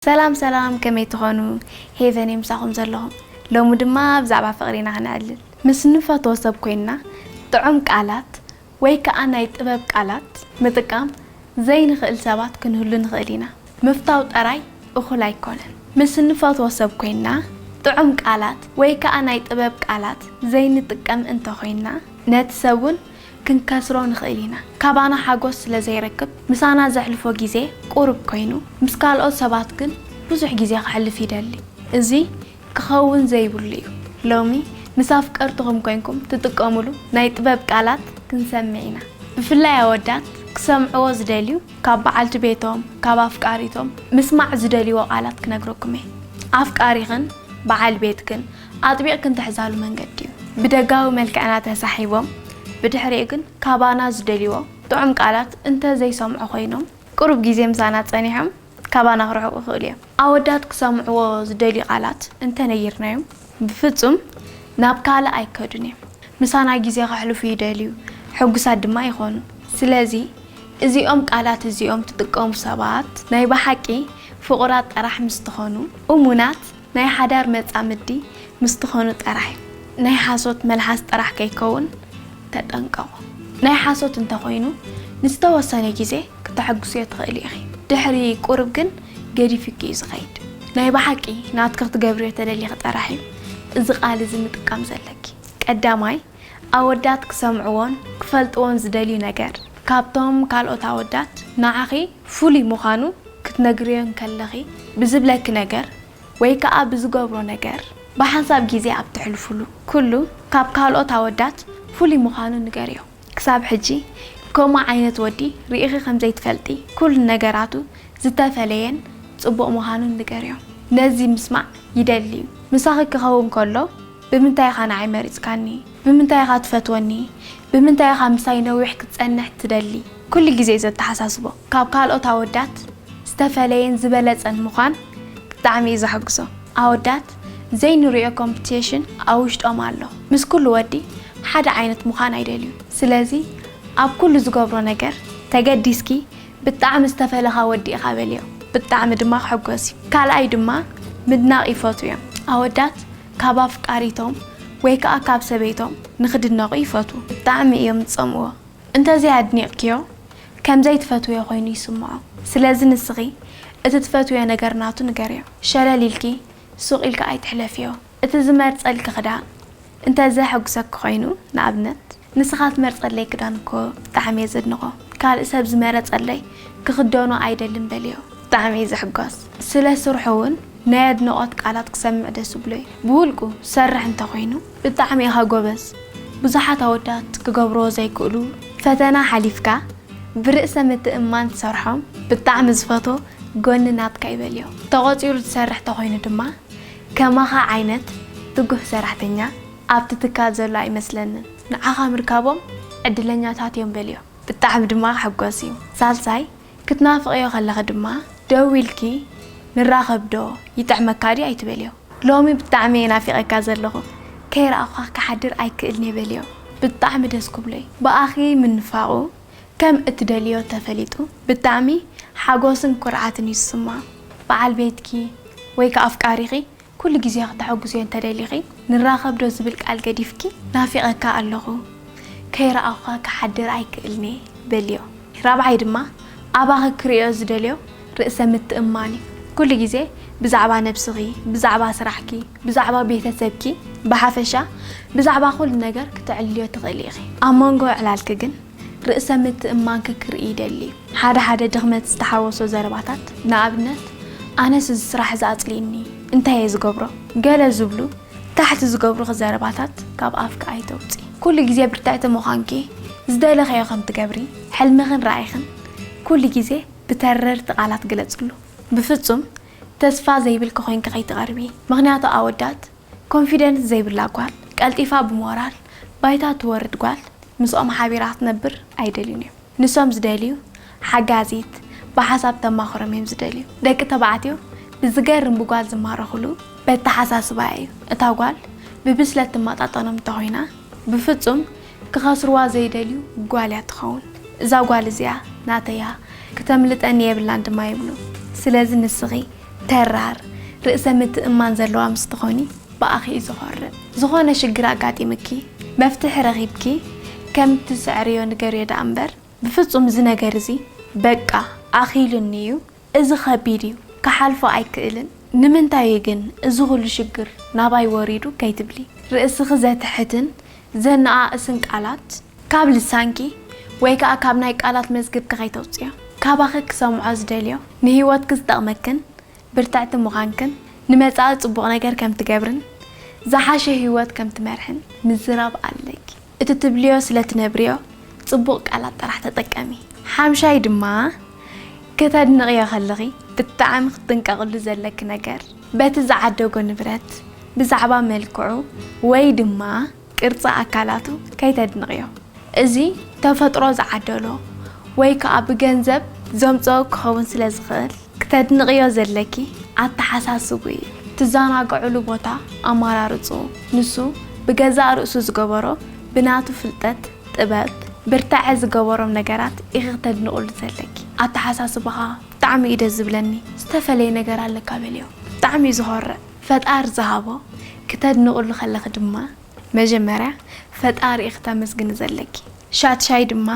ሰላም ሰላም፣ ከመይ ትኾኑ? ሄቨን እየ ምሳኹም ዘለኹ። ሎሚ ድማ ብዛዕባ ፍቕሪ ኢና ክነዕልል። ምስ ንፈትዎ ሰብ ኮይንና ጥዑም ቃላት ወይ ከኣ ናይ ጥበብ ቃላት ምጥቃም ዘይንኽእል ሰባት ክንህሉ ንኽእል ኢና። ምፍታው ጥራይ እኹል ኣይኮነን። ምስ እንፈትዎ ሰብ ኮይንና ጥዑም ቃላት ወይ ከኣ ናይ ጥበብ ቃላት ዘይንጥቀም እንተኾይንና፣ ነቲ ሰብ እውን ክንከስሮ ንኽእል ኢና። ካባና ሓጎስ ስለ ዘይረክብ፣ ምሳና ዘሕልፎ ግዜ ቁሩብ ኮይኑ፣ ምስ ካልኦት ሰባት ግን ብዙሕ ግዜ ከሕልፍ ይደሊ። እዚ ክኸውን ዘይብሉ እዩ። ሎሚ ምስ ኣፍቀርትኹም ኮይንኩም ትጥቀሙሉ ናይ ጥበብ ቃላት ክንሰምዕ ኢና። ብፍላይ ኣወዳት ክሰምዕዎ ዝደልዩ፣ ካብ በዓልቲ ቤቶም፣ ካብ ኣፍቃሪቶም ምስማዕ ዝደልይዎ ቃላት ክነግረኩም እየ። ኣፍቃሪኽን በዓል ቤትክን ኣጥቢቕክን ትሕዛሉ መንገዲ እዩ። ብደጋዊ መልክዕና ተሳሒቦም፣ ብድሕሪኡ ግን ካባና ዝደልይዎ ጥዑም ቃላት እንተ ዘይሰምዑ ኮይኖም፣ ቁሩብ ግዜ ምሳና ጸኒሖም ካባና ክርሕቁ ይኽእሉ እዮም። ኣወዳት ክሰምዕዎ ዝደልዩ ቃላት እንተ ነጊርናዮም፣ ብፍጹም ናብ ካልእ ኣይከዱን እዮም። ምሳና ግዜ ከሕልፉ ይደልዩ፣ ሕጉሳት ድማ ይኾኑ። ስለዚ፣ እዚኦም ቃላት እዚኦም ትጥቀሙ ሰባት ናይ ብሓቂ ፍቑራት ጥራሕ ምስ ትኾኑ፣ እሙናት ናይ ሓዳር መጻምዲ ምስ ትኾኑ ጥራሕ እዩ። ናይ ሓሶት መልሓስ ጥራሕ ከይከውን ተጠንቀቑ። ናይ ሓሶት እንተኾይኑ፣ ንዝተወሰነ ግዜ ክተሐጉስዮ ትኽእሊ ኢኺ። ድሕሪ ቁሩብ ግን ገዲፉኪ እዩ ዝኸይድ። ናይ ብሓቂ ናትኪ ክትገብርዮ ተደሊኺ ጥራሕ እዩ እዚ ቃል እዚ ምጥቃም ዘለኪ። ቀዳማይ፣ ኣወዳት ክሰምዕዎን ክፈልጥዎን ዝደልዩ ነገር፣ ካብቶም ካልኦት ኣወዳት ንዓኺ ፍሉይ ምዃኑ ክትነግርዮ እንከለኺ ብዝብለኪ ነገር ወይ ከኣ ብዝገብሮ ነገር፣ ብሓንሳብ ግዜ ኣብ ትሕልፉሉ ኩሉ ካብ ካልኦት ኣወዳት ፍሉይ ምዃኑ ንገርዮ። ክሳብ ሕጂ ከምኡ ዓይነት ወዲ ርኢኺ ከም ዘይትፈልጢ፣ ኩሉ ነገራቱ ዝተፈለየን ጽቡቕ ምዃኑን ንገርዮ። ነዚ ምስማዕ ይደሊ እዩ። ምሳኺ ክኸውን ከሎ፣ "ብምንታይ ኢኻ ንዓይ መሪጽካኒ? ብምንታይ ኢኻ ትፈትወኒ? ብምንታይ ኢኻ ምሳይ ነዊሕ ክትጸንሕ ትደሊ?" ኩሉ ግዜ እዩ ዘተሓሳስቦ። ካብ ካልኦት ኣወዳት ዝተፈለየን ዝበለጸን ምዃን ብጣዕሚ እዩ ዘሐጉሶ። ኣወዳት ዘይንሪኦ ኮምፒቲሽን ኣብ ውሽጦም ኣሎ። ምስ ኩሉ ወዲ ሓደ ዓይነት ምዃን ኣይደልዩን። ስለዚ ኣብ ኩሉ ዝገብሮ ነገር ተገዲስኪ ብጣዕሚ ዝተፈለኻ ወዲ ኢኻ በልዮ። ብጣዕሚ ድማ ክሕጎስ እዩ። ካልኣይ ድማ ምድናቕ ይፈትዉ እዮም። ኣወዳት ካብ ኣፍቃሪቶም ወይ ከኣ ካብ ሰበይቶም ንኽድነቑ ይፈትዉ። ብጣዕሚ እዮም ዝጸምእዎ። እንተዘይ ኣድኒቕክዮ፣ ከም ዘይትፈትውዮ ኮይኑ ይስምዖ። ስለዚ ንስኺ እቲ ትፈትውዮ ነገር ናቱ ንገርዮ። ሸለል ኢልኪ ሱቕ ኢልኪ ኣይትሕለፍዮ። እቲ ዝመርጸልኪ ክዳን እንተ ዘሐጉሰኪ ኮይኑ፣ ንኣብነት፣ "ንስኻ ትመርጸለይ ክዳን እኮ ብጣዕሚ እየ ዘድንቖ። ካልእ ሰብ ዝመረጸለይ ክኽደኖ ኣይደልን" በልዮ። ብጣዕሚ እዩ ዝሕጎስ። ስለ ስርሑ እውን ናይ ኣድንቖት ቃላት ክሰምዕ ደስ ይብሎ እዩ። ብውልቁ ዝሰርሕ እንተኾይኑ፣ "ብጣዕሚ ኢኻ ጎበዝ። ብዙሓት ኣወዳት ክገብርዎ ዘይክእሉ ፈተና ሓሊፍካ፣ ብርእሰ ምትእምማን ትሰርሖም ብጣዕሚ ዝፈትዎ ጎኒ ናትካ እዩ" በልዮ። ተቖጺሩ ዝሰርሕ ተኾይኑ ድማ፣ "ከማኻ ዓይነት ትጉህ ሰራሕተኛ ኣብቲ ትካል ዘሎ ኣይመስለንን። ንዓኻ ምርካቦም ዕድለኛታት እዮም" በልዮ። ብጣዕሚ ድማ ክሕጎስ እዩ። ሳልሳይ፣ ክትናፍቕዮ ከለኺ ድማ ደዊልኪ "ንራኸብ ዶ? ይጥዕመካ ድዩ?" ኣይትበልዮ። "ሎሚ ብጣዕሚ እየ ናፊቐካ ዘለኹ። ከይረኣኹኻ ክሓድር ኣይክእልን እየ" በልዮ። ብጣዕሚ ደስ ክብሎ እዩ። ብኣኺ ምንፋቑ ከም እትደልዮ ተፈሊጡ ብጣዕሚ ሓጎስን ኩርዓትን እዩ ዝስምዖ። በዓል ቤትኪ ወይ ከኣ ኣፍቃሪኺ ኩሉ ግዜ ክተሐጉስዮ እንተደሊኺ፣ "ንራኸብ ዶ?" ዝብል ቃል ገዲፍኪ፣ "ናፊቐካ ኣለኹ፣ ከይረኣኹኻ ክሓድር ኣይክእልን እየ" በልዮ። ራብዓይ ድማ፣ ኣባኺ ክርእዮ ዝደልዮ ርእሰ ምትእምማን እዩ። ኩሉ ግዜ ብዛዕባ ነብስኺ፣ ብዛዕባ ስራሕኪ፣ ብዛዕባ ቤተሰብኪ፣ ብሓፈሻ ብዛዕባ ኩሉ ነገር ክተዕልልዮ ትኽእሊ ኢኺ። ኣብ መንጎ ዕላልኪ ግን ርእሰ ምትእምማንኪ ክርኢ ይደሊ እዩ። ሓደ ሓደ ድኽመት ዝተሓወሶ ዘረባታት፣ ንኣብነት፣ "ኣነስ እዚ ስራሕ እዚ ኣጽሊእኒ፣ እንታይ እየ ዝገብሮ?" ገለ ዝብሉ ታሕቲ ዝገብሩኺ ዘረባታት ካብ ኣፍኪ ኣይተውጽኢ። ኩሉ ግዜ ብርትዕቲ ምዃንኪ፣ ዝደለኽዮ ከም ትገብሪ፣ ሕልምኽን ራእይኽን ኩሉ ግዜ ብተረርቲ ቃላት ግለጽሉ። ብፍጹም ተስፋ ዘይብልኪ ኮይንኪ ከይትቐርቢ። ምኽንያቱ ኣወዳት ኮንፊደንስ ዘይብላ ጓል፣ ቀልጢፋ ብሞራል ባይታ ትወርድ ጓል፣ ምስኦም ሓቢራ ክትነብር ኣይደልዩን እዮም። ንሶም ዝደልዩ ሓጋዚት፣ ብሓሳብ ተማኽሮም እዮም ዝደልዩ። ደቂ ተባዕትዮ ብዝገርም ብጓል ዝማረኹሉ በተሓሳስባ እዩ። እታ ጓል ብብስለት ትመጣጠኖም እንተኾይና፣ ብፍጹም ክኸስርዋ ዘይደልዩ ጓል እያ ትኸውን። "እዛ ጓል እዚኣ ናተይ እያ፣ ክተምልጠኒ የብላን" ድማ ይብሉ። ስለዚ ንስኺ ተራር፣ ርእሰ ምትእምማን ዘለዋ ምስ ትኾኒ ብኣኺ እዩ ዝኾርዕ። ዝኾነ ሽግር ኣጋጢምኪ መፍትሒ ረኺብኪ ከም ትስዕርዮ ንገርዮ ደኣ እምበር ብፍጹም እዚ ነገር እዚ በቃ ኣኺሉኒ እዩ፣ እዚ ኸቢድ እዩ፣ ክሓልፎ ኣይክእልን፣ ንምንታይ እዩ ግን እዚ ኹሉ ሽግር ናባይ ወሪዱ ከይትብሊ። ርእስኺ ዘትሕትን ዘነኣእስን ቃላት ካብ ልሳንኪ ወይ ከኣ ካብ ናይ ቃላት መዝገብኪ ከይተውጽዮ። ካባኺ ክሰምዖ ዝደልዮ ንህይወትኪ ዝጠቕመክን ብርትዕቲ ምዃንክን ንመጻኢ ጽቡቕ ነገር ከም ትገብርን ዝሓሸ ህይወት ከም ትመርሕን ምዝራብ ኣለኪ። እቲ ትብልዮ ስለ ትነብርዮ ጽቡቕ ቃላት ጥራሕ ተጠቀሚ። ሓምሻይ ድማ ከተድንቕዮ ከለኺ ብጣዕሚ ክትጥንቀቕሉ ዘለኪ ነገር በቲ ዝዓደጎ ንብረት፣ ብዛዕባ መልክዑ ወይ ድማ ቅርጺ ኣካላቱ ከይተድንቕዮ። እዚ ተፈጥሮ ዝዓደሎ ወይ ከኣ ብገንዘብ ዘምጽኦ ክኸውን ስለ ዝኽእል፣ ክተድንቕዮ ዘለኪ ኣተሓሳስብኡ እዩ። ትዘናግዕሉ ቦታ ኣመራርጽኡ። ንሱ ብገዛእ ርእሱ ዝገበሮ፣ ብናቱ ፍልጠት፣ ጥበብ፣ ብርታዐ ዝገበሮም ነገራት ኢኺ ክተድንቕሉ ዘለኪ። ኣተሓሳስባኻ ብጣዕሚ እዩ ደስ ዝብለኒ። ዝተፈለየ ነገር ኣለካ በልዮ። ብጣዕሚ እዩ ዝኾርዕ። ፈጣሪ ዝሃቦ ክተድንቕሉ ከለኺ ድማ መጀመርያ ፈጣሪ ኢኺ ተመስግኒ ዘለኪ። ሻድሻይ ድማ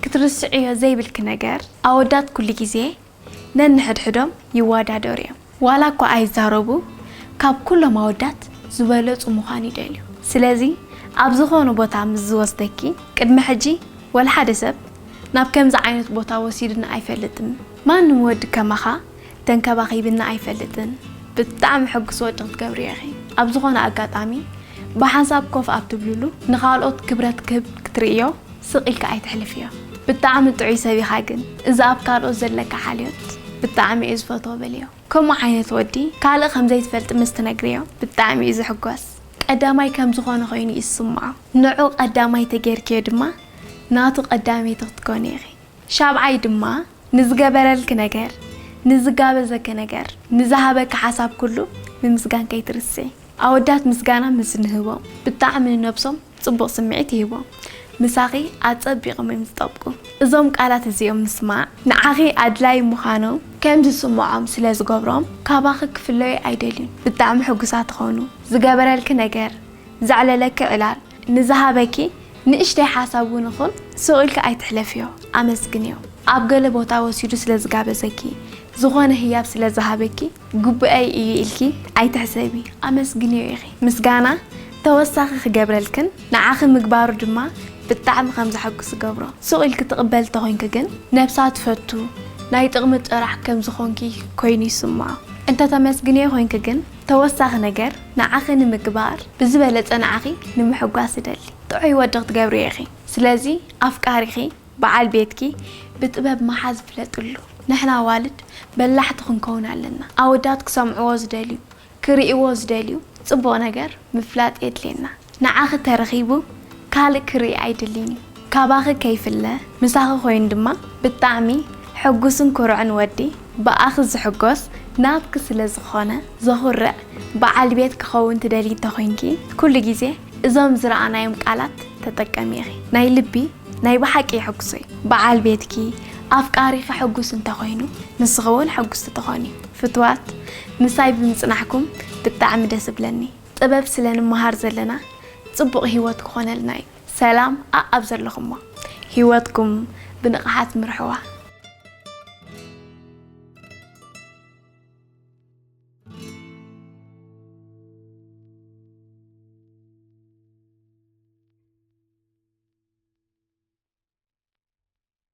ክትርስዕዮ ዘይብልኪ ነገር፣ ኣወዳት ኩሉ ግዜ ነንሕድሕዶም ይወዳደሩ እዮም። ዋላ እኳ ኣይዛረቡ፣ ካብ ኩሎም ኣወዳት ዝበለጹ ምዃን ይደልዩ። ስለዚ ኣብ ዝኾነ ቦታ ምስ ዝወስደኪ፣ ቅድሚ ሕጂ ወላ ሓደ ሰብ ናብ ከምዚ ዓይነት ቦታ ወሲዱኒ ኣይፈልጥን። ማንም ወዲ ከማኻ ተንከባኺብኒ ኣይፈልጥን። ብጣዕሚ ሕጉስ ወዲ ክትገብርዮ ኢኺ። ኣብ ዝኾነ ኣጋጣሚ ብሓንሳብ ኮፍ ኣብ ትብልሉ ንኻልኦት ክብረት ክህብ ክትርእዮ ስቕ ኢልካ ኣይተሕልፍዮ። ብጣዕሚ ጥዑይ ሰብ ኢኻ ግን እዚ ኣብ ካልኦት ዘለካ ሓልዮት ብጣዕሚ እየ ዝፈትዎ በልዮ። ከምኡ ዓይነት ወዲ ካልእ ከም ዘይትፈልጢ ምስ ትነግርዮ ብጣዕሚ እዩ ዝሕጎስ። ቀዳማይ ከም ዝኾነ ኮይኑ እዩ ዝስምዖ። ንዑ ቀዳማይ ተጌርክዮ ድማ ናቱ ቀዳመይቲ ክትኮኒ ኢኺ። ሻብዓይ ድማ ንዝገበረልኪ ነገር፣ ንዝጋበዘኪ ነገር፣ ንዝሃበኪ ሓሳብ ኩሉ ምምስጋን ከይትርስዒ። ኣወዳት ምስጋና ምስ ንህቦም ብጣዕሚ ንነብሶም ጽቡቕ ስምዒት ይህቦም። ምሳኺ ኣጸቢቖም እዮም ዝጠብቁ። እዞም ቃላት እዚኦም ምስማዕ ንዓኺ ኣድላዪ ምዃኖም ከም ዝስምዖም ስለ ዝገብሮም ካባኺ ክፍለዩ ኣይደልዩን። ብጣዕሚ ሕጉሳት ትኾኑ። ዝገበረልኪ ነገር፣ ዘዕለለኪ ዕላል፣ ንዝሃበኪ ንእሽተይ ሓሳብ እውን ይኹን ስቕ ኢልኪ ኣይትሕለፍዮ፣ ኣመስግንዮ። ኣብ ገለ ቦታ ወሲዱ ስለ ዝጋበዘኪ፣ ዝኾነ ህያብ ስለ ዝሃበኪ ግቡአይ እዩ ኢልኪ ኣይትሕሰቢ፣ ኣመስግንዮ ኢኺ። ምስጋና ተወሳኺ ክገብረልክን ንዓኺ ምግባሩ ድማ ብጣዕሚ ከም ዘሐጉስ ይገብሮ። ስቕ ኢልኪ ትቕበል እንተኾይንኪ ግን ነብሳ ትፈቱ ናይ ጥቕሚ ጥራሕ ከም ዝኾንኪ ኮይኑ ይስምዖ። እንተተመስግንዮ ኮይንኪ ግን ተወሳኺ ነገር ንዓኺ ንምግባር ብዝበለጸ ንዓኺ ንምሕጓስ ይደሊ። ጥዑይ ወዲ ክትገብርዮ ኢኺ። ስለዚ ኣፍቃሪኺ፣ በዓል ቤትኪ ብጥበብ ምሓዝ ፍለጥሉ። ንሕና ኣዋልድ በላሕቲ ክንከውን ኣለና። ኣወዳት ክሰምዕዎ ዝደልዩ፣ ክርእይዎ ዝደልዩ ጽቡቕ ነገር ምፍላጥ የድልየና። ንዓኺ ተረኺቡ ካልእ ክርኢ ኣይደልን እዩ። ካባኺ ከይፍለ ምሳኺ ኮይኑ ድማ ብጣዕሚ ሕጉስን ኩሩዕን ወዲ ብኣኺ ዝሕጎስ ናትኪ ስለ ዝኾነ ዘኹርዕ በዓል ቤት ክኸውን ትደልዪ እንተኾይንኪ ኩሉ ግዜ እዞም ዝረኣናዮም ቃላት ተጠቀሚ ኢኺ። ናይ ልቢ ናይ ብሓቂ የሐጉሶ እዩ። በዓል ቤትኪ ኣፍቃሪኺ ሕጉስ እንተኾይኑ ንስኺ እውን ሕጉስቲ ትኾኒ። ፍትዋት ምሳይ ብምጽናሕኩም ብጣዕሚ ደስ እብለኒ። ጥበብ ስለ ንመሃር ዘለና ጽቡቕ ህይወት ክኾነልና እዩ። ሰላም ኣኣብ ዘለኹሞ ህይወትኩም ብንቕሓት ምርሕዋ።